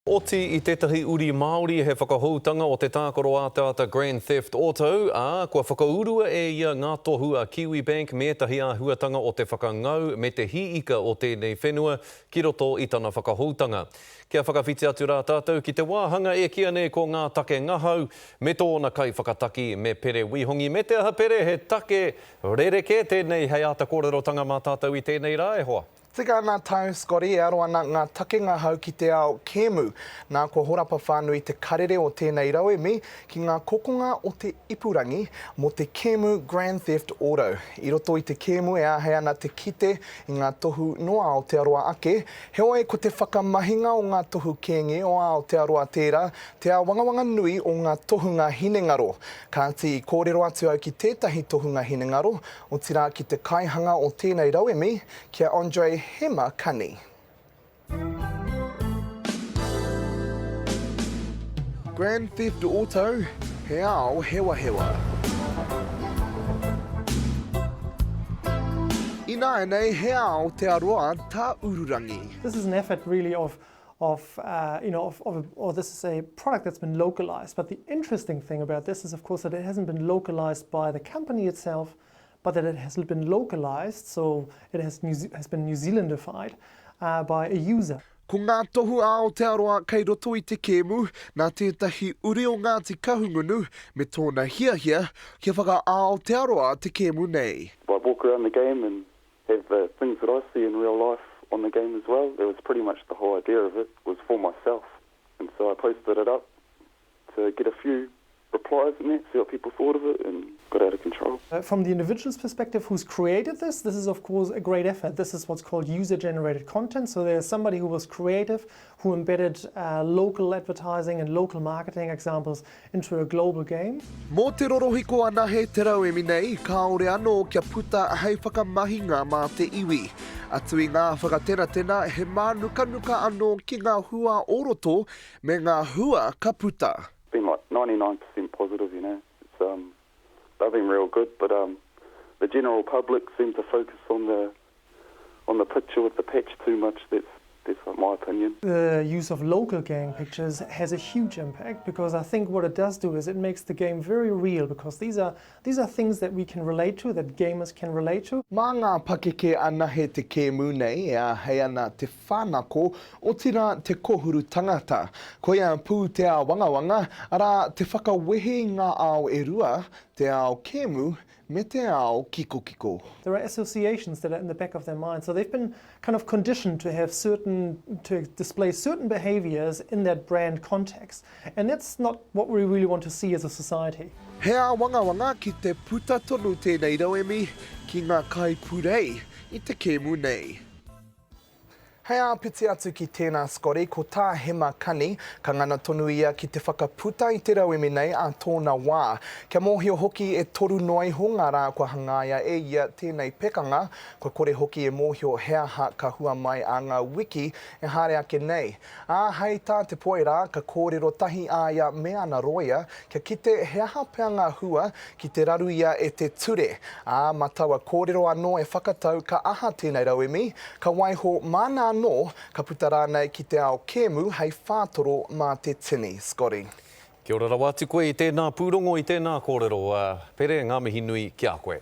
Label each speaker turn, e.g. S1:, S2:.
S1: Oti i tētahi uri Māori he whakahoutanga o te tākaro ataata Grand Theft Auto, ā, kua whakaurua e ia ngā tohu a Kiwibank me ētahi āhuatanga o te whakangau me te hī ika o tēnei whenua ki roto i tana whakahoutanga. Kia whakawhiti atu rā tātou ki te wāhanga e kīa nei ko Ngā Take Ngahau me tōna kaiwhakataki me Pere Wihongi. Me te aha Pere, he take rerekē tēnei hei āta kōrerotanga mā tātou i tēnei rā e hoa?
S2: Tika ana tāu Scotty, e aro ana ngā take ngahau ki te ao kēmu. Nā, kua horapa whānui te karere o tēnei rauemi ki ngā kokonga o te ipurangi mō te kēmu Grand Theft Auto. I roto i te kēmu e āhei ana te kite i ngā tohu nō Aotearoa ake, heoi ko te whakamahinga o ngā tohu kēnge o Aotearoa tērā te āwangawanga nui o ngā tohunga hinengaro. Kāti i kōrero atu au ki tētahi tohunga hinengaro, otirā ki te kaihanga o tēnei rauemi, ki a Andre Hema Kani. Grand Theft Auto, he ao hewahewa. Ināianei he Aotearoa tā Ururangi.
S3: This is an effort really of of, uh, you know, of, of a, or this is a product that's been localized. But the interesting thing about this is, of course, that it hasn't been localized by the company itself, but that it has been localized, so it has, New, has been New Zealandified uh, by a user.
S2: Ko ngā tohu a Aotearoa kei roto i te kēmu, nā tētahi uri o Ngāti Kahungunu me tōna hiahia kia whaka-Aotearoa te kēmu nei.
S4: I walk around the game and have the things that I see in real life on the game as well. It was pretty much the whole idea of it was for myself. And so I posted it up to get a few replies and that, see what people thought of it, and got out of control.
S3: Uh, from the individual's perspective who's created this, this is of course a great effort. This is what's called user-generated content. So there's somebody who was creative, who embedded uh, local advertising and local marketing examples into a global game.
S2: Mō te rorohiko anahe te rauemi nei, kāore anō kia puta hei whakamahinga mā te iwi. Atu i ngā whakatenatena, he mānukanuka anō ki ngā hua o roto me ngā hua ka puta.
S4: Been like 99% positive, you know. It's um, they've been real good, but um, the general public seem to focus on the on the picture with the patch too much. That's that's my opinion.
S3: The use of local game pictures has a huge impact because I think what it does do is it makes the game very real because these are, these are things that we can relate to, that gamers can relate to.
S2: Mā ngā pakeke anahe te kēmu nei e āhei ana te whānako, otirā te kohuru tangata. Koia pū te āwangawanga, arā, te whakawehe i ngā ao e rua, te ao kēmu me te ao kikokiko.
S3: There are associations that are in the back of their mind, so they've been kind of conditioned to have certain, to display certain behaviors in that brand context, and that's not what we really want to see as a society.
S2: He āwangawanga ki te puta tonu tēnei rauemi ki ngā kaipurei i te kēmu nei. Hei āpiti atu ki tēnā Scotty, ko tā Hema Kani, ka ngana tonu ia ki te whakaputa i te rauemi nei ā tōna wā. Kia mōhio hoki e toru noa iho ngā rā kua hangaia e ia tēnei pekanga, kua kore hoki e mōhio he aha ka hua mai ā ngā wiki e haere ake nei. Ā, hei tā te poe rā, ka kōrero tahi a ia me ana rōia kia kite he aha pea ngā hua ki te raru ia e te ture, ā, mā taua kōrero anō e whakatau ka aha tēnei rauemi, ka waiho māna anō, ka puta rānei ki te ao kēmu hei whātoro mā te tini. Scotty.
S1: Kia ora rawa atu koe i tēnā pūrongo, i tēnā kōrero. Pere, ngā mihi nui ki a koe.